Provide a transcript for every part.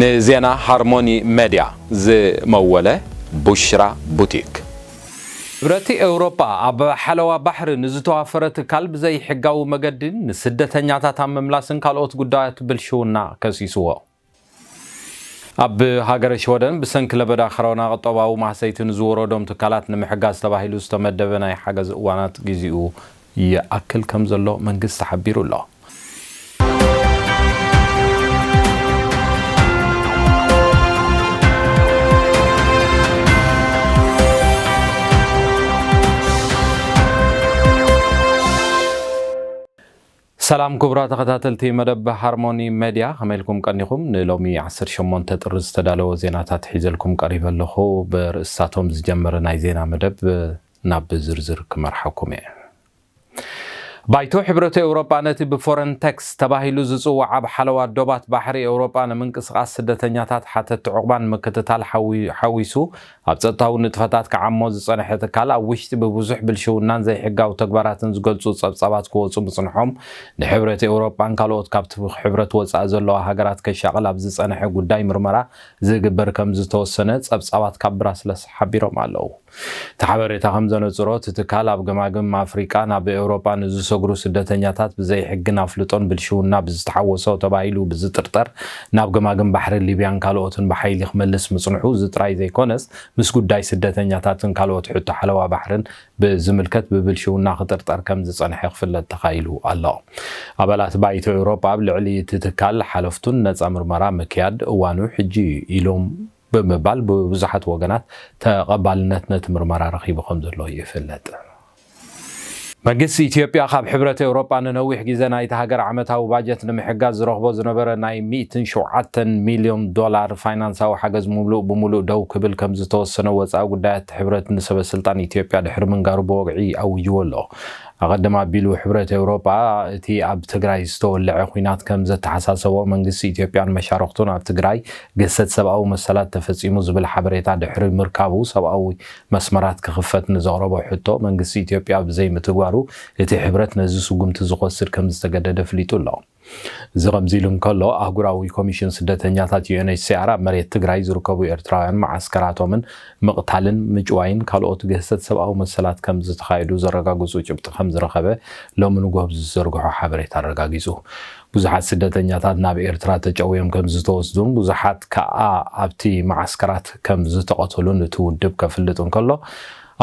ንዜና ሃርሞኒ መድያ ዝመወለ ቡሽራ ቡቲክ። ሕብረት ኤውሮጳ ኣብ ሓለዋ ባሕሪ ንዝተዋፈረ ትካል ብዘይሕጋዊ መገዲ ንስደተኛታት ኣብ ምምላስን ካልኦት ጉዳያት ብልሽውና ከሲስዎ። ኣብ ሃገረ ሽወደን ብሰንኪ ለበዳ ከሮና ቁጠባዊ ማህሰይቲ ንዝወረዶም ትካላት ንምሕጋዝ ተባሂሉ ዝተመደበ ናይ ሓገዝ እዋናት ግዚኡ ይኣክል ከም ዘሎ መንግስቲ ሓቢሩ ኣሎ። ሰላም ክቡራት ተኸታተልቲ መደብ ሃርሞኒ መድያ፣ ከመይ ኢልኩም ቀኒኹም? ንሎሚ ዓሰርተ ሸሞንተ ጥሪ ዝተዳለወ ዜናታት ሒዘልኩም ቀሪበ ኣለኹ። ብርእስታቶም ዝጀመረ ናይ ዜና መደብ ናብ ዝርዝር ክመርሓኩም እየ። ባይቶ ሕብረት ኤውሮጳ ነቲ ብፎረንተክስ ተባሂሉ ዝጽዋዕ ኣብ ሓለዋ ዶባት ባሕሪ ኤውሮጳ ንምንቅስቓስ ስደተኛታት ሓተትቲ ዕቑባን ምክትታል ሓዊ-፣ ሓዊሱ ኣብ ጸጥታዊ ንጥፈታት ክዓሞ ዝጸንሐ ትካል ኣብ ውሽጢ ብብዙሕ ብልሽውናን ዘይሕጋዊ ተግባራትን ዝገልጹ ጸብጻባት ክወጹ ምጽንሖም ንሕብረት ኤውሮጳን ካልኦት ካብቲ ሕብረት ወጻኢ ዘለዋ ሃገራት ከሻቕል ኣብ ዝጸንሐ ጉዳይ ምርመራ ዝግበር ከም ዝተወሰነ ጸብጻባት ካብ ብራስለስ ሓቢሮም ኣለዉ። እቲ ሓበሬታ ከም ዘነጽሮ፣ እቲ ትካል ኣብ ገማግም ኣፍሪቃ ናብ ኤውሮጳ ንዝሰግሩ ስደተኛታት ብዘይ ሕግን ኣፍልጦን ብልሽውና ብዝተሓወሶ ተባሂሉ ብዝጥርጠር ናብ ገማግም ባሕሪ ሊብያን ካልኦትን ብሓይሊ ክመልስ ምጽንሑ እዚ ጥራይ ዘይኮነስ፣ ምስ ጉዳይ ስደተኛታትን ካልኦት ሕቶ ሓለዋ ባሕርን ብዝምልከት ብብልሽውና ክጥርጠር ከም ዝጸንሐ ክፍለጥ ተኻኢሉ ኣሎ። ኣባላት ባይቶ ኤውሮጳ ኣብ ልዕሊ እቲ ትካል ሓለፍቱን ነጻ ምርመራ ምክያድ እዋኑ ሕጂ ኢሎም ብምባል ብብዙሓት ወገናት ተቐባልነት ነቲ ምርመራ ረኺቡ ከም ዘሎ ይፍለጥ። መንግስቲ ኢትዮጵያ ካብ ሕብረት ኤውሮጳ ንነዊሕ ግዜ ናይቲ ሃገር ዓመታዊ ባጀት ንምሕጋዝ ዝረኽቦ ዝነበረ ናይ ሚእትን ሸውዓተን ሚልዮን ዶላር ፋይናንሳዊ ሓገዝ ሙሉእ ብሙሉእ ደው ክብል ከም ዝተወሰነ ወጻኢ ጉዳያት ሕብረት ንሰበ ስልጣን ኢትዮጵያ ድሕሪ ምንጋሩ ብወግዒ ኣዊጅዎ ኣሎ። ኣቐድም ኣቢሉ ሕብረት ኤውሮጳ እቲ ኣብ ትግራይ ዝተወለዐ ኲናት ከም ዘተሓሳሰቦ መንግስቲ ኢትዮጵያን መሻርኽቱን ኣብ ትግራይ ግህሰት ሰብኣዊ መሰላት ተፈጺሙ ዝብል ሓበሬታ ድሕሪ ምርካቡ ሰብኣዊ መስመራት ክኽፈት ንዘቕረቦ ሕቶ መንግስቲ ኢትዮጵያ ብዘይምትግባሩ እቲ ሕብረት ነዚ ስጉምቲ ዝወስድ ከም ዝተገደደ ኣፍሊጡ ኣሎ። እዚ ከምዚ ኢሉ እንከሎ፣ ኣህጉራዊ ኮሚሽን ስደተኛታት ዩ ኤን ኤች ሲ ኣር ኣብ መሬት ትግራይ ዝርከቡ ኤርትራውያን መዓስከራቶምን ምቕታልን ምጭዋይን ካልኦት ግህሰት ሰብኣዊ መሰላት ከም ዝተኻየዱ ዘረጋግጹ ጭብጢ ከም ዝረኸበ ሎሚ ንግሆ ብዝዘርግሖ ሓበሬታ ኣረጋጊጹ። ብዙሓት ስደተኛታት ናብ ኤርትራ ተጨውዮም ከም ዝተወስዱን ብዙሓት ከኣ ኣብቲ መዓስከራት ከም ዝተቐተሉን እቲ ውድብ ከፍልጥ እንከሎ፣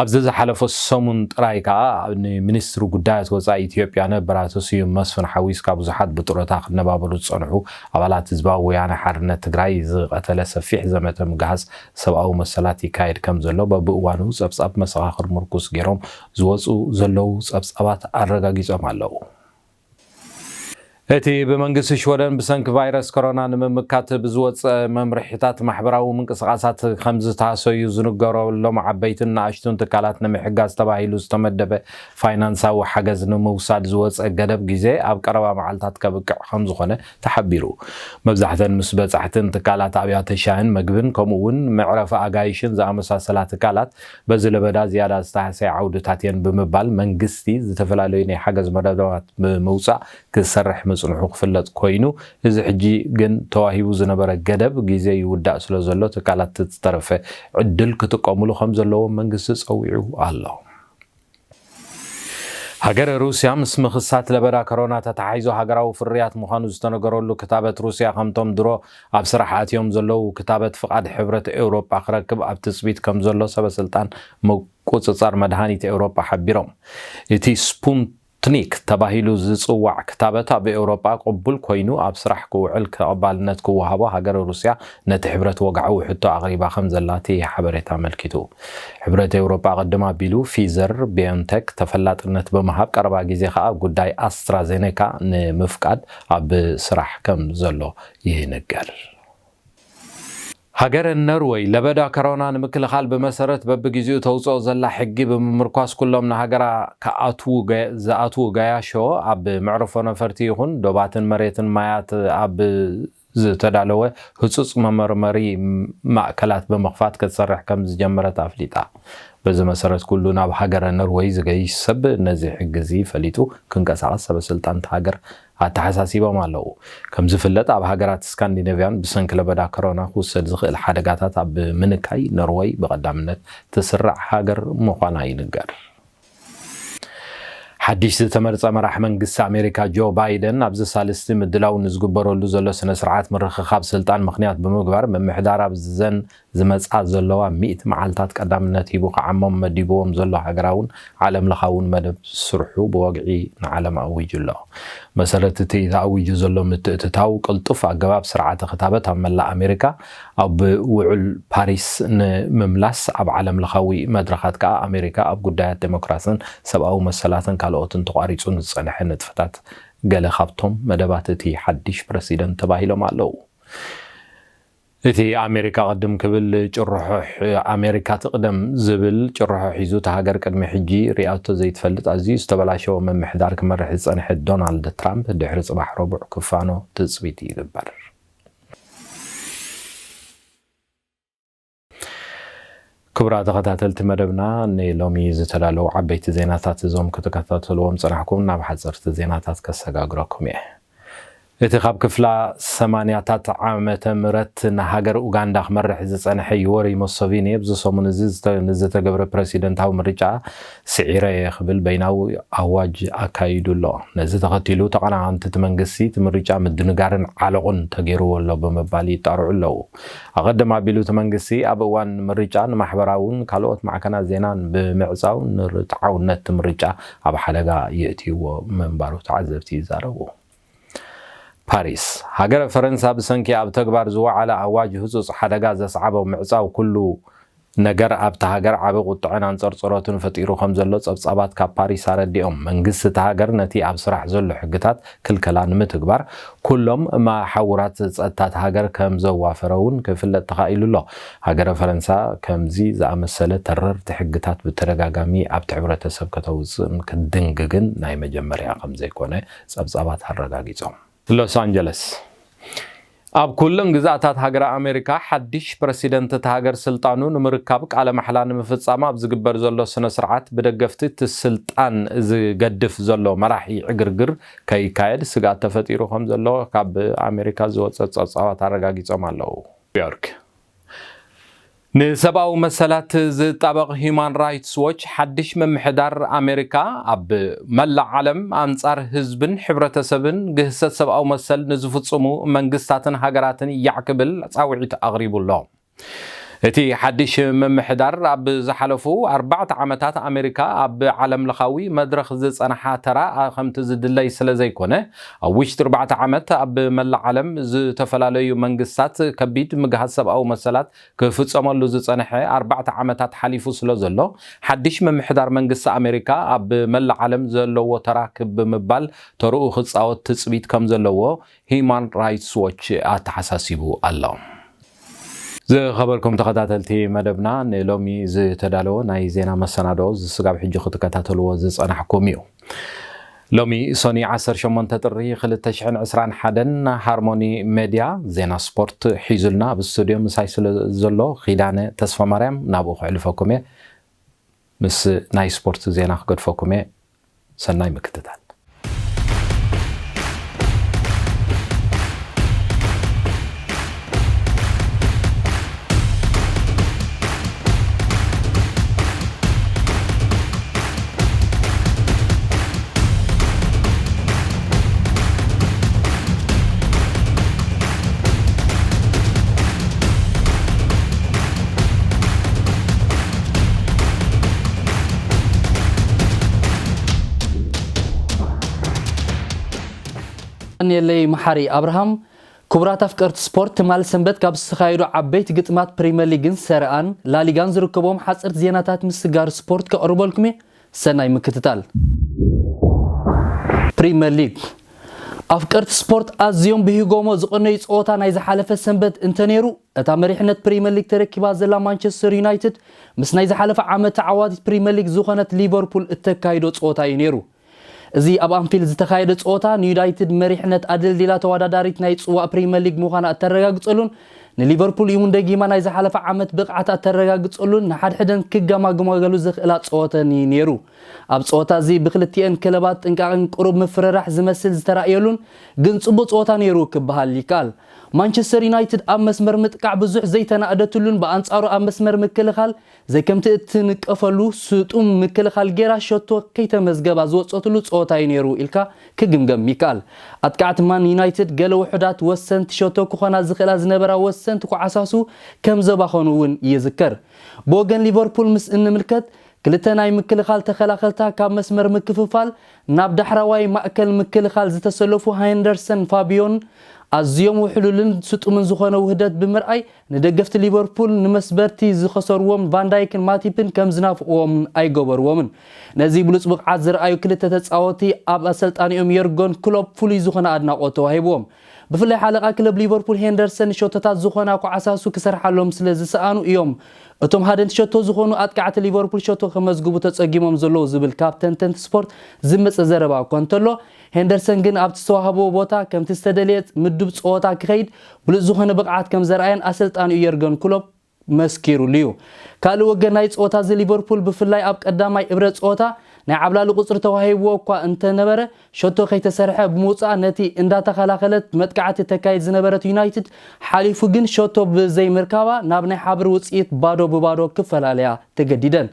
ኣብዚ ዝሓለፈ ሰሙን ጥራይ ከኣ ኣብ ንሚኒስትሪ ጉዳያት ወጻኢ ኢትዮጵያ ነበር ኣቶ ስዩም መስፍን ሓዊስካ ብዙሓት ብጡረታ ክነባበሩ ዝጸንሑ ኣባላት ህዝባዊ ወያነ ሓርነት ትግራይ ዝቐተለ ሰፊሕ ዘመተ ምግሃስ ሰብኣዊ መሰላት ይካየድ ከም ዘሎ በብእዋኑ ጸብጻብ መሰኻኽር ምርኩስ ገይሮም ዝወጹ ዘለዉ ጸብጻባት ኣረጋጊጾም ኣለዉ። እቲ ብመንግስቲ ሽወደን ብሰንኪ ቫይረስ ኮሮና ንምምካት ብዝወጸ መምርሒታት ማሕበራዊ ምንቅስቓሳት ከም ዝተሃሰዩ ዝንገረሎም ዓበይትን ንኣሽቱን ትካላት ንምሕጋዝ ተባሂሉ ዝተመደበ ፋይናንሳዊ ሓገዝ ንምውሳድ ዝወጸ ገደብ ግዜ ኣብ ቀረባ መዓልታት ከብቅዕ ከም ዝኾነ ተሓቢሩ። መብዛሕተን ምስ በጻሕትን ትካላት ኣብያተ ሻሂን መግብን ከምኡ እውን መዕረፊ ኣጋይሽን ዝኣመሳሰላ ትካላት በዚ ለበዳ ዝያዳ ዝተሃሰያ ዓውድታት እየን ብምባል መንግስቲ ዝተፈላለዩ ናይ ሓገዝ መደባት ብምውጻእ ክሰርሕ ምጽንሑ ክፍለጥ ኮይኑ፣ እዚ ሕጂ ግን ተዋሂቡ ዝነበረ ገደብ ግዜ ይውዳእ ስለ ዘሎ ትካላት እቲ ዝተረፈ ዕድል ክጥቀሙሉ ከም ዘለዎም መንግስቲ ጸዊዑ ኣሎ። ሃገረ ሩስያ ምስ ምኽሳት ለበዳ ኮሮና ተተሓሒዙ ሃገራዊ ፍርያት ምዃኑ ዝተነገረሉ ክታበት ሩስያ ከምቶም ድሮ ኣብ ስራሕ ኣትዮም ዘለዉ ክታበት ፍቓድ ሕብረት ኤውሮጳ ክረክብ ኣብ ትጽቢት ከም ዘሎ ሰበ ስልጣን ምቁጽጻር መድሃኒት ኤውሮጳ ሓቢሮም። እቲ ስፑትኒክ ተባሂሉ ዝጽዋዕ ክታበት ኣብ ኤውሮጳ ቅቡል ኮይኑ ኣብ ስራሕ ክውዕል ተቐባልነት ክወሃቦ ሃገረ ሩስያ ነቲ ሕብረት ወግዓዊ ሕቶ ኣቕሪባ ከም ዘላ እቲ ሓበሬታ ኣመልኪቱ። ሕብረት ኤውሮጳ ቅድም ኣቢሉ ፊዘር ቢዮንቴክ ተፈላጥነት ብምሃብ ቀረባ ግዜ ከኣ ጉዳይ ኣስትራዜኔካ ንምፍቃድ ኣብ ስራሕ ከም ዘሎ ይንገር። ሃገረ ነርወይ ለበዳ ኮሮና ንምክልኻል ብመሰረት በብግዜኡ ተውፅኦ ዘላ ሕጊ ብምምርኳስ ኩሎም ንሃገራ ክኣትዉ ገ-፣ ዝኣትዉ ገያሾ ኣብ መዕረፎ ነፈርቲ ይኹን ዶባትን መሬትን ማያት ኣብ ዝተዳለወ ህጹጽ መመርመሪ ማእከላት ብምኽፋት ክትሰርሕ ከም ዝጀመረት ኣፍሊጣ። በዚ መሰረት፣ ኩሉ ናብ ሃገረ ኖርወይ ዝገይሽ ሰብ ነዚ ሕጊ እዚ ፈሊጡ ክንቀሳቐስ ሰበ ስልጣን እታ ሃገር ኣተሓሳሲቦም ኣለዉ። ከም ዝፍለጥ፣ ኣብ ሃገራት ስካንዲነቭያን ብሰንኪ ለበዳ ኮሮና ክውሰድ ዝኽእል ሓደጋታት ኣብ ምንካይ ኖርወይ ብቐዳምነት ትስራዕ ሃገር ምዃና ይንገር። ሓድሽ ዝተመርጸ መራሕ መንግስቲ ኣሜሪካ ጆ ባይደን፣ ኣብዚ ሳልስቲ ምድላው ንዝግበረሉ ዘሎ ስነ ስርዓት ምርኽኻብ ስልጣን ምኽንያት ብምግባር፣ ምምሕዳር ኣብዘን ዝመጻ ዘለዋ ሚእቲ መዓልታት ቀዳምነት ሂቡ ክዓሞም መዲብዎም ዘሎ ሃገራውን ዓለም ለኻውን መደብ ስርሑ ብወግዒ ንዓለም ኣዊጁ ኣሎ። መሰረት እቲ ተኣዊጁ ዘሎ ምትእትታው ቅልጡፍ ኣገባብ ስርዓተ ክታበት ኣብ መላእ ኣሜሪካ ኣብ ውዑል ፓሪስ ንምምላስ፣ ኣብ ዓለም ለኻዊ መድረኻት ከኣ ኣሜሪካ ኣብ ጉዳያት ዴሞክራስን ሰብኣዊ መሰላትን ካልኦትን ተቋሪጹ ንዝጸንሐ ንጥፈታት ገለ ካብቶም መደባት እቲ ሓድሽ ፕረሲደንት ተባሂሎም ኣለዉ። እቲ ኣሜሪካ ቅድም ክብል ጭርሖ ሕ-፣ ኣሜሪካ ትቅደም ዝብል ጭርሖ ሒዙ፣ እታ ሃገር ቅድሚ ሕጂ ሪኣቶ ዘይትፈልጥ ኣዝዩ ዝተበላሸወ ምምሕዳር ክመርሕ ዝጸንሐ ዶናልድ ትራምፕ፣ ድሕሪ ጽባሕ ረቡዕ ክፋኖ ትጽቢት ይግበር። ክቡራት ተኸታተልቲ መደብና፣ ንሎሚ ዝተዳለዉ ዓበይቲ ዜናታት እዞም ክትከታተልዎም ጸናሕኩም፣ ናብ ሓጸርቲ ዜናታት ከሰጋግረኩም እየ። እቲ ካብ ክፍላ ሰማንያታት ዓመተ ምህረት ንሃገር ኡጋንዳ ክመርሕ ዝጸንሐ ዮወሪ ሙሰቪኒ፣ ኣብዚ ሰሙን እዚ ዝተ-፣ ንዝተገብረ ፕረሲደንታዊ ምርጫ ስዒረ እየ ክብል በይናዊ ኣዋጅ ኣካይዱ ኣሎ። ነዚ ተኸቲሉ፣ ተቐናቐንቲ እቲ መንግስቲ እቲ ምርጫ ምድንጋርን ዓለቑን ተገይርዎ ኣሎ ብምባል ይጣርዑ ኣለዉ። ኣቐድም ኣቢሉ እቲ መንግስቲ ኣብ እዋን ምርጫ ንማሕበራውን ካልኦት ማዕከናት ዜናን ብምዕጻው፣ ንርትዓውነት እቲ ምርጫ ኣብ ሓደጋ የእትይዎ ምንባሩ ተዓዘብቲ ይዛረቡ። ፓሪስ። ሃገረ ፈረንሳ ብሰንኪ ኣብ ተግባር ዝወዓለ ኣዋጅ ህጹጽ ሓደጋ ዘስዓቦ ምዕጻው ኩሉ ነገር ኣብታ ሃገር ዓቢ ቁጥዐን ኣንጸርጽሮትን ፈጢሩ ከም ዘሎ ጸብጻባት ካብ ፓሪስ ኣረዲኦም። መንግስቲ እታ ሃገር ነቲ ኣብ ስራሕ ዘሎ ሕግታት ክልከላ ንምትግባር ኩሎም መሓውራት ጸጥታ እታ ሃገር ከም ዘዋፈረ እውን ክፍለጥ ተኻኢሉ ኣሎ። ሃገረ ፈረንሳ ከምዚ ዝኣመሰለ ተረርቲ ሕግታት ብተደጋጋሚ ኣብቲ ሕብረተሰብ ከተውጽእን ክትድንግግን ናይ መጀመርያ ከም ዘይኮነ ጸብጻባት ኣረጋጊጾም። ሎስ ኣንጀለስ። ኣብ ኩለን ግዝኣታት ሃገረ ኣሜሪካ ሓድሽ ፕረሲደንት እታ ሃገር ስልጣኑ ንምርካብ ቃለ ማሕላ ንምፍጻም ኣብ ዝግበር ዘሎ ስነ ስርዓት፣ ብደገፍቲ እቲ ስልጣን ዝገድፍ ዘሎ መራሒ ዕግርግር ከይካየድ ስግኣት ተፈጢሩ ከም ዘሎ ካብ ኣሜሪካ ዝወጸ ጸብጻባት ኣረጋጊጾም ኣለዉ። ኒውዮርክ። ንሰብኣዊ መሰላት ዝጣበቕ ሂዩማን ራይትስ ዎች፣ ሓድሽ ምምሕዳር ኣሜሪካ ኣብ መላእ ዓለም ኣንጻር ህዝብን ሕብረተሰብን ግህሰት ሰብኣዊ መሰል ንዝፍጽሙ መንግስታትን ሃገራትን ያዕ ክብል ጻውዒት ኣቕሪቡ ኣሎ። እቲ ሓድሽ ምምሕዳር ኣብ ዝሓለፉ ኣርባዕተ ዓመታት ኣሜሪካ ኣብ ዓለምለኻዊ መድረኽ ዝጸንሓ ተራ ከምቲ ዝድለይ ስለ ዘይኮነ፣ ኣብ ውሽጢ ኣርባዕተ ዓመት ኣብ መላእ ዓለም ዝተፈላለዩ መንግስታት ከቢድ ምግሃስ ሰብኣዊ መሰላት ክፍጸመሉ ዝጸንሐ ኣርባዕተ ዓመታት ሓሊፉ ስለ ዘሎ፣ ሓድሽ ምምሕዳር መንግስቲ ኣሜሪካ ኣብ መላእ ዓለም ዘለዎ ተራ ክብ ብምባል ተርኡ ክጻወት ትጽቢት ከም ዘለዎ ሂዩማን ራይትስ ዎች ኣተሓሳሲቡ ኣሎ። ዝኸበርኩም ተኸታተልቲ መደብና፣ ንሎሚ ዝተዳለወ ናይ ዜና መሰናዶ ዝስጋብ ሕጂ ክትከታተልዎ ዝጸናሕኩም እዩ። ሎሚ ሶኒ ዓሰርተ ሸሞንተ ጥሪ ክልተ ሽሕን ዕስራን ሓደን ሃርሞኒ ሜድያ ዜና ስፖርት ሒዙልና ኣብ ስቱድዮ ምሳይ ስለ ዘሎ ኪዳነ ተስፋ ማርያም ናብኡ ከሕልፈኩም እየ። ምስ ናይ ስፖርት ዜና ክገድፈኩም እየ። ሰናይ ምክትታል። የለይ መሓሪ ኣብርሃም። ክቡራት ኣፍቀርቲ ስፖርት፣ ትማሊ ሰንበት ካብ ዝተኻየዱ ዓበይቲ ግጥማት ፕሪመር ሊግን ሰሪኣን ላሊጋን ዝርከቦም ሓፀርቲ ዜናታት ምስጋር ስፖርት ከቕርበልኩም እየ። ሰናይ ምክትታል። ፕሪመር ሊግ። ኣፍቀርቲ ስፖርት ኣዝዮም ብሂጎሞ ዝቐነዩ ፀወታ ናይ ዝሓለፈ ሰንበት እንተነይሩ፣ እታ መሪሕነት ፕሪመር ሊግ ተረኪባ ዘላ ማንቸስተር ዩናይትድ ምስ ናይ ዝሓለፈ ዓመት ተዓዋቲት ፕሪመር ሊግ ዝኾነት ሊቨርፑል እተካይዶ ፀወታ እዩ ነይሩ። እዚ ኣብ ኣንፊልድ ዝተኻየደ ጸወታ ንዩናይትድ መሪሕነት ኣደልዲላ ተወዳዳሪት ናይ ጽዋእ ፕሪመር ሊግ ምዃና እተረጋግጸሉን ንሊቨርፑል እውን ደጊማ ናይ ዝሓለፈ ዓመት ብቕዓት እተረጋግጸሉን ንሓድሕደን ክገማግማገሉ ዘኽእላ ጸወተን እዩ ነይሩ። ኣብ ጸወታ እዚ ብክልቲኤን ክለባት ጥንቃቕን ቅሩብ ምፍርራሕ ዝመስል ዝተራእየሉን ግን ጽቡቕ ጸወታ ነይሩ ክበሃል ይከኣል። ማንቸስተር ዩናይትድ ኣብ መስመር ምጥቃዕ ብዙሕ ዘይተናእደትሉን ብኣንጻሩ ኣብ መስመር ምክልኻል ዘይከምቲ እትንቀፈሉ ስጡም ምክልኻል ጌራ ሸቶ ከይተመዝገባ ዝወጸትሉ ጸወታ እዩ ነይሩ ኢልካ ክግምገም ይከኣል። ኣጥቃዕቲ ማን ዩናይትድ ገለ ውሑዳት ወሰንቲ ሸቶ ክኾና ዝኽእላ ዝነበራ ወሰንቲ ኮዓሳሱ ከም ዘባኸኑ እውን ይዝከር። ብወገን ሊቨርፑል ምስ እንምልከት ክልተ ናይ ምክልኻል ተኸላኸልታ ካብ መስመር ምክፍፋል ናብ ዳሕራዋይ ማእከል ምክልኻል ዝተሰለፉ ሃንደርሰን ፋቢዮን ኣዝዮም ውሕሉልን ስጡምን ዝኾነ ውህደት ብምርኣይ ንደገፍቲ ሊቨርፑል ንመስበርቲ ዝኸሰርዎም ቫንዳይክን ማቲፕን ከም ዝናፍቕዎም ኣይገበርዎምን። ነዚ ብሉጽ ብቕዓት ዝረኣዩ ክልተ ተጻወቲ ኣብ ኣሰልጣኒኦም የርጎን ክሎፕ ፍሉይ ዝኾነ ኣድናቖት ተዋሂብዎም። ብፍላይ ሓለቓ ክለብ ሊቨርፑል ሄንደርሰን ሸቶታት ዝኾና ኮዓሳሱ ክሰርሓሎም ስለ ዝሰኣኑ እዮም እቶም ሃደንቲ ሸቶ ዝኾኑ ኣጥቃዕቲ ሊቨርፑል ሸቶ ከመዝግቡ ተጸጊሞም ዘለዉ ዝብል ካብ ተንተንቲ ስፖርት ዝመጸ ዘረባ እኳ እንተሎ ሄንደርሰን ግን ኣብቲ ዝተዋህቦ ቦታ ከምቲ ዝተደልየ ምዱብ ጸወታ ክኸይድ ብሉጽ ዝኾነ ብቕዓት ከም ዘርኣየን ኣሰልጣኒኡ የርገን ክሎፕ መስኪሩሉ እዩ። ካልእ ወገን ናይ ጸወታ እዚ ሊቨርፑል ብፍላይ ኣብ ቀዳማይ እብረ ጸወታ ናይ ዓብላሊ ቁጽሪ ተዋሂብዎ እኳ እንተነበረ ሸቶ ከይተሰርሐ ብምውጻእ ነቲ እንዳተኸላኸለት መጥቃዕቲ ተካይድ ዝነበረት ዩናይትድ ሓሊፉ ግን ሸቶ ብዘይምርካባ ናብ ናይ ሓብር ውጽኢት ባዶ ብባዶ ክፈላለያ ተገዲደን።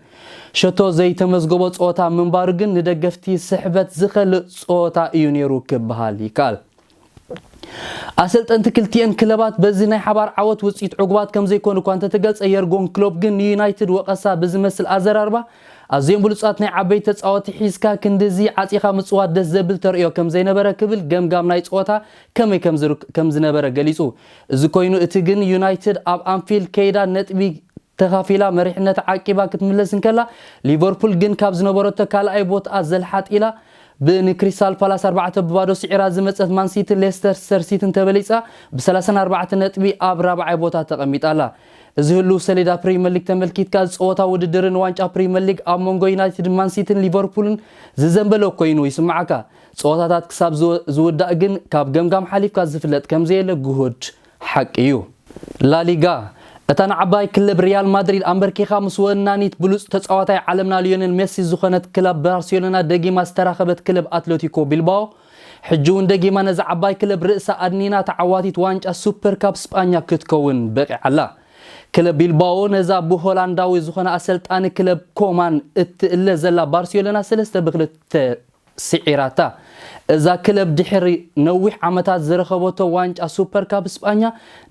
ሸቶ ዘይተመዝገቦ ጸወታ ምንባሩ ግን ንደገፍቲ ስሕበት ዝኸልእ ጸወታ እዩ ነይሩ ክበሃል ይከኣል። ኣሰልጠንቲ ክልቲኤን ክለባት በዚ ናይ ሓባር ዓወት ውፅኢት ዕጉባት ከም ዘይኮኑ እኳ እንተተገልጸ የርጎን ክሎፕ ግን ንዩናይትድ ወቐሳ ብዝመስል ኣዘራርባ ኣዝዮም ብሉጻት ናይ ዓበይቲ ተጻወቲ ሒዝካ ክንድዚ ዓጺኻ ምጽዋት ደስ ዘብል ተርእዮ ከም ዘይነበረ ክብል ገምጋም ናይ ጸወታ ከመይ ከም ዝነበረ ገሊጹ። እዚ ኮይኑ እቲ ግን ዩናይትድ ኣብ ኣንፊልድ ከይዳ ነጥቢ ተኻፊላ መሪሕነት ዓቂባ ክትምለስ እንከላ ሊቨርፑል ግን ካብ ዝነበረቶ ካልኣይ ቦትኣ ዘልሓጥ ኢላ ብንክሪስታል ፓላስ ኣርባዕተ ብባዶ ስዒራ ዝመጸት ማንሲቲ ሌስተር ሲቲን ተበሊጻ ብ34 ነጥቢ ኣብ ራብዓይ ቦታ ተቐሚጣ ኣላ። እዚ ህሉ ሰሌዳ ፕሪመር ሊግ ተመልኪትካ ዝጸወታ ውድድርን ዋንጫ ፕሪመር ሊግ ኣብ መንጎ ዩናይትድን ማንሲቲን ሊቨርፑልን ዝዘንበለ ኮይኑ ይስምዓካ። ጸወታታት ክሳብ ዝወ- ዝውዳእ ግን ካብ ገምጋም ሓሊፍካ ዝፍለጥ ከም ዘየለ ግሁድ ሓቂ እዩ። ላሊጋ እታ ንዓባይ ክለብ ሪያል ማድሪድ ኣንበርኪኻ ምስ ወናኒት ብሉጽ ተጻዋታይ ዓለምና ሊዮነል ሜሲ ዝኾነት ክለብ ባርሴሎና ደጊማ ዝተራኸበት ክለብ ኣትለቲኮ ቢልባኦ ሕጂ እውን ደጊማ ነዛ ዓባይ ክለብ ርእሳ ኣድኒና ተዓዋቲት ዋንጫ ሱፐር ካፕ ስጳኛ ክትከውን በቂዓላ። ክለብ ቢልባኦ ነዛ ብሆላንዳዊ ዝኾነ ኣሰልጣኒ ክለብ ኮማን እትእለ ዘላ ባርሴሎና ሰለስተ ብክልተ ስዒራታ። እዛ ክለብ ድሕሪ ነዊሕ ዓመታት ዝረኸበቶ ዋንጫ ሱፐር ካፕ ስጳኛ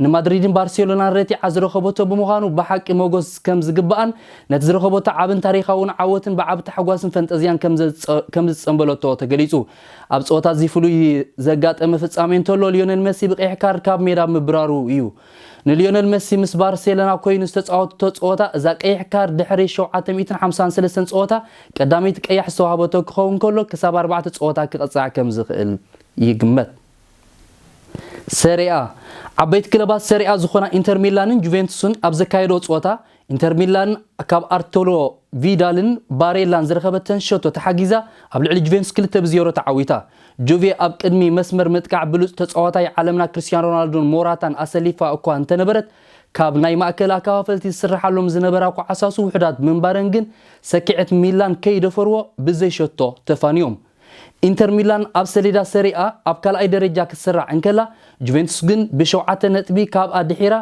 ንማድሪድን ባርሴሎናን ረቲዓ ዝረኸበቶ ብምዃኑ ብሓቂ መጎስ ከም ዝግብኣን ነቲ ዝረኸበቶ ዓብን ታሪኻውን ዓወትን ብዓቢ ታሕጓስን ፈንጠዝያን ከም ዝጸ- ከም ዝጸንበለቶ ተገሊጹ። ኣብ ጸወታ እዚ ፍሉይ ዘጋጠመ ፍጻሜ እንተሎ ሊዮነል መሲ ብቀይሕ ካርድ ካብ ሜዳ ምብራሩ እዩ። ንሊዮነል መሲ ምስ ባርሴሎና ኮይኑ ዝተጻወተቶ ጸወታ እዛ ቀይሕ ካርድ ድሕሪ ሸውዓተ ሚእትን ሓምሳን ሰለስተን ጸወታ ቀዳመይቲ ቀያሕ ዝተዋህበቶ ክኸውን ከሎ ክሳብ ኣርባዕተ ጸወታ ክቕጻዕ ከም ዝኽእል ይግመት። ሰሪኣ ዓበይቲ ክለባት ሰሪኣ ዝኾና ኢንተር ሚላንን ጁቬንቱስን ኣብ ዘካየዶ ጸወታ ኢንተር ሚላን ካብ ኣርቶሎ ቪዳልን ባሬላን ዝረኸበተን ሸቶ ተሓጊዛ ኣብ ልዕሊ ጁቬንቱስ ክልተ ብዜሮ ተዓዊታ። ጁቬ ኣብ ቅድሚ መስመር ምጥቃዕ ብሉጽ ተጻዋታይ ዓለምና ክርስቲያኖ ሮናልዶን ሞራታን ኣሰሊፋ እኳ እንተነበረት ካብ ናይ ማእከል ኣከፋፈልቲ ዝስርሓሎም ዝነበራ ኮዓሳሱ ውሑዳት ምንባረን ግን ሰኪዐት ሚላን ከይደፈርዎ ብዘይ ሸቶ ተፋንዮም። ኢንተር ሚላን ኣብ ሰሌዳ ሰሪኣ ኣብ ካልኣይ ደረጃ ክትስራዕ እንከላ ጁቬንቱስ ግን ብሸውዓተ ነጥቢ ካብኣ ድሒራ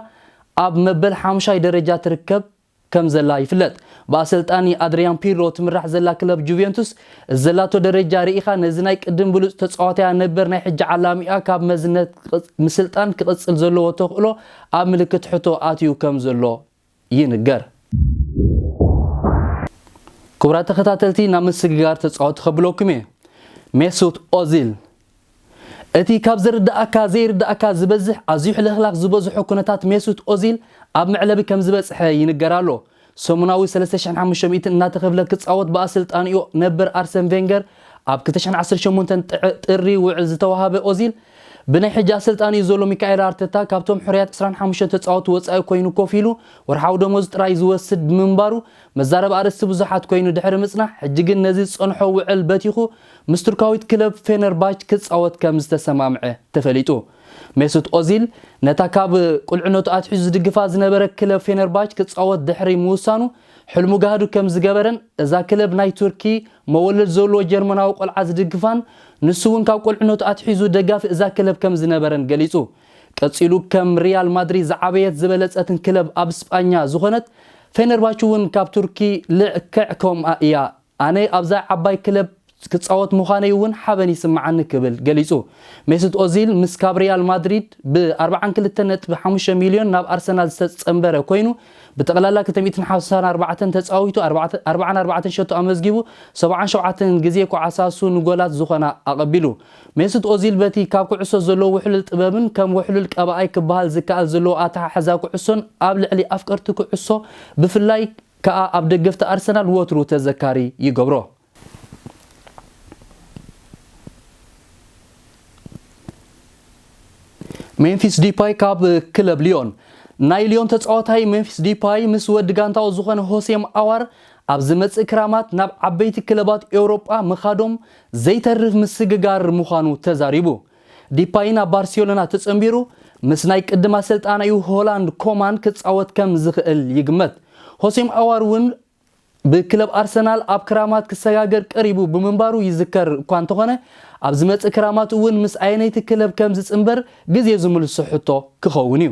ኣብ መበል ሓሙሻይ ደረጃ ትርከብ ከም ዘላ ይፍለጥ። ብኣሰልጣኒ ኣድሪያን ፒርሎ ትምራሕ ዘላ ክለብ ጁቬንቱስ ዘላቶ ደረጃ ርኢኻ ነዚ ናይ ቅድም ብሉጽ ተጻዋታያ ነበር ናይ ሕጂ ዓላሚኣ ካብ መዝነት ምስልጣን ክቕጽል ዘለዎ ተኽእሎ ኣብ ምልክት ሕቶ ኣትዩ ከም ዘሎ ይንገር። ክቡራት ተኸታተልቲ ናብ ምስግጋር ተጻወቲ ከብለኩም እየ። ሜሱት ኦዚል እቲ ካብ ዝርዳእካ ዘይርዳእካ ዝበዝሕ ኣዝዩ ሕልኽላኽ ዝበዝሖ ኩነታት ሜሱት ኦዚል ኣብ መዕለቢ ከም ዝበጽሐ ይንገር ኣሎ። ሰሙናዊ ሰለስተ ሺሕን ሓሙሽተ ሚእትን እናተኸፍለ ክጻወት ብኣሰልጣኒኡ ነበር ኣርሰን ቬንገር ኣብ ክልተ ሺሕን ዓሰርተ ሸሞንተን ጥሪ ውዕል ዝተዋሃበ ኦዚል ብናይ ሕጂ ኣሰልጣኒኡ ዘሎ ሚካኤል ኣርተታ ካብቶም ሕሩያት ዕስራን ሓሙሽተን ተጻወትቲ ወጻኢ ኮይኑ ኮፍ ኢሉ ወርሓዊ ደሞዝ ጥራይ ዝወስድ ብምንባሩ መዛረቢ ኣርእስቲ ብዙሓት ኮይኑ ድሕሪ ምጽናሕ፣ ሕጂ ግን ነዚ ዝጸንሖ ውዕል በቲኹ ምስ ቱርካዊት ክለብ ፌነርባች ክጻወት ከም ዝተሰማምዐ ተፈሊጡ። ሜሱት ኦዚል ነታ ካብ ቁልዕነቱ ኣትሒዙ ዝድግፋ ዝነበረ ክለብ ፌነርባች ክጻወት ድሕሪ ምውሳኑ፣ ሕልሙ ጋህዱ ከም ዝገበረን እዛ ክለብ ናይ ቱርኪ መወለድ ዘለዎ ጀርመናዊ ቆልዓ ዝድግፋን ንሱ እውን ካብ ቁልዕነቱ ኣትሒዙ ደጋፊ እዛ ክለብ ከም ዝነበረን ገሊጹ። ቀጺሉ ከም ሪያል ማድሪድ ዝዓበየት ዝበለጸትን ክለብ ኣብ ስጳኛ ዝኾነት ፌነርባች እውን ካብ ቱርኪ ልክዕ ከምኣ እያ። ኣነ ኣብዛ ዓባይ ክለብ ክጻወት ምዃነይ እውን ሓበን ይስምዓኒ ክብል ገሊጹ። ሜሱት ኦዚል ምስ ካብ ሪያል ማድሪድ ብ ኣርባዓን ክልተን ነጥቢ ሓሙሽተ ሚልዮን ናብ ኣርሰናል ዝተጸንበረ ኮይኑ ብጠቕላላ ክልተ ሚእትን ሓምሳን ኣርባዕተን ተጻዊቱ ኣርባዓን ኣርባዕተን ሸቶ ኣመዝጊቡ ሰብዓን ሸውዓተን ግዜ ኳዕሳሱ ንጎላት ዝኾና ኣቐቢሉ። ሜሱት ኦዚል በቲ ካብ ኩዕሶ ዘለዎ ውሕሉል ጥበብን ከም ውሕሉል ቀባኣይ ክበሃል ዝከኣል ዘለዎ ኣተሓሕዛ ኩዕሶን ኣብ ልዕሊ ኣፍቀርቲ ኩዕሶ ብፍላይ ከኣ ኣብ ደገፍቲ ኣርሰናል ወትሩ ተዘካሪ ይገብሮ። ሜምፊስ ዲፓይ ካብ ክለብ ሊዮን። ናይ ሊዮን ተጻዋታይ ሜምፊስ ዲፓይ ምስ ወዲ ጋንታኡ ዝኾነ ሆሴም ኣዋር ኣብ ዝመጽእ ክራማት ናብ ዓበይቲ ክለባት ኤውሮጳ ምኻዶም ዘይተርፍ ምስግጋር ምዃኑ ተዛሪቡ። ዲፓይ ናብ ባርሴሎና ተጸንቢሩ ምስ ናይ ቅድም ኣሰልጣናዩ ሆላንድ ኮማን ክጻወት ከም ዝኽእል ይግመት። ሆሴም ኣዋር እውን ብክለብ ኣርሰናል ኣብ ክራማት ክሰጋገር ቀሪቡ ብምንባሩ ይዝከር እኳ እንተኾነ፣ ኣብ ዝመጽእ ክራማት እውን ምስ ኣየነይቲ ክለብ ከም ዝጽንበር ግዜ ዝምልሶ ሕቶ ክኸውን እዩ።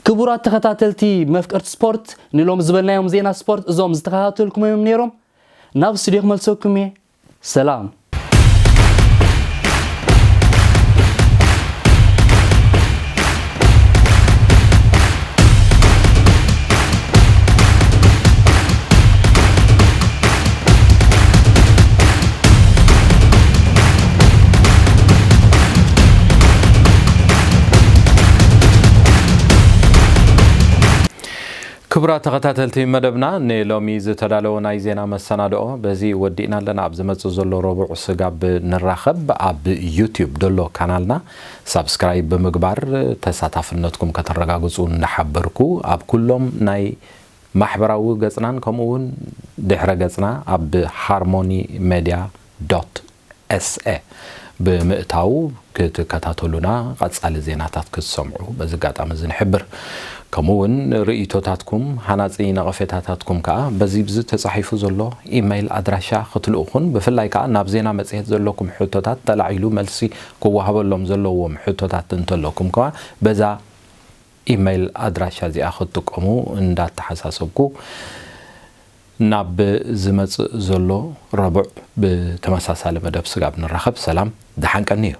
ክቡራት ተኸታተልቲ መፍቀርቲ ስፖርት፣ ንሎም ዝበልናዮም ዜና ስፖርት እዞም ዝተኸታተልኩም እዮም ነይሮም። ናብ ስቱዲዮ ክመልሰኩም እየ። ሰላም። ክቡራት ተኸታተልቲ መደብና፣ ንሎሚ ዝተዳለወ ናይ ዜና መሰናድኦ በዚ ወዲእና ኣለና። ኣብ ዝመጽእ ዘሎ ረቡዕ ስጋብ ንራኸብ፣ ኣብ ዩትዩብ ደሎ ካናልና ሳብስክራይብ ብምግባር ተሳታፍነትኩም ከተረጋግጹ እንዳሓበርኩ፣ ኣብ ኩሎም ናይ ማሕበራዊ ገጽናን ከምኡ እውን ድሕረ ገጽና ኣብ ሃርሞኒ ሜድያ ዶት ኤስኤ ብምእታው ክትከታተሉና፣ ቀጻሊ ዜናታት ክትሰምዑ በዚ ኣጋጣሚ እዚ ንሕብር። ከምኡ እውን ርእይቶታትኩም፣ ሃናጺ ነቐፌታታትኩም ከኣ በዚ ብዚ ተጻሒፉ ዘሎ ኢመይል ኣድራሻ ክትልእኹን፣ ብፍላይ ከኣ ናብ ዜና መጽሔት ዘለኩም ሕቶታት ተላዒሉ መልሲ ክወሃበሎም ዘለዎም ሕቶታት እንተለኩም ከኣ በዛ ኢመይል ኣድራሻ እዚኣ ክትጥቀሙ እንዳተሓሳሰብኩ፣ ናብ ዝመጽእ ዘሎ ረቡዕ ብተመሳሳሊ መደብ ስጋብ ንራኸብ፣ ሰላም፣ ደሓን ቀንዩ።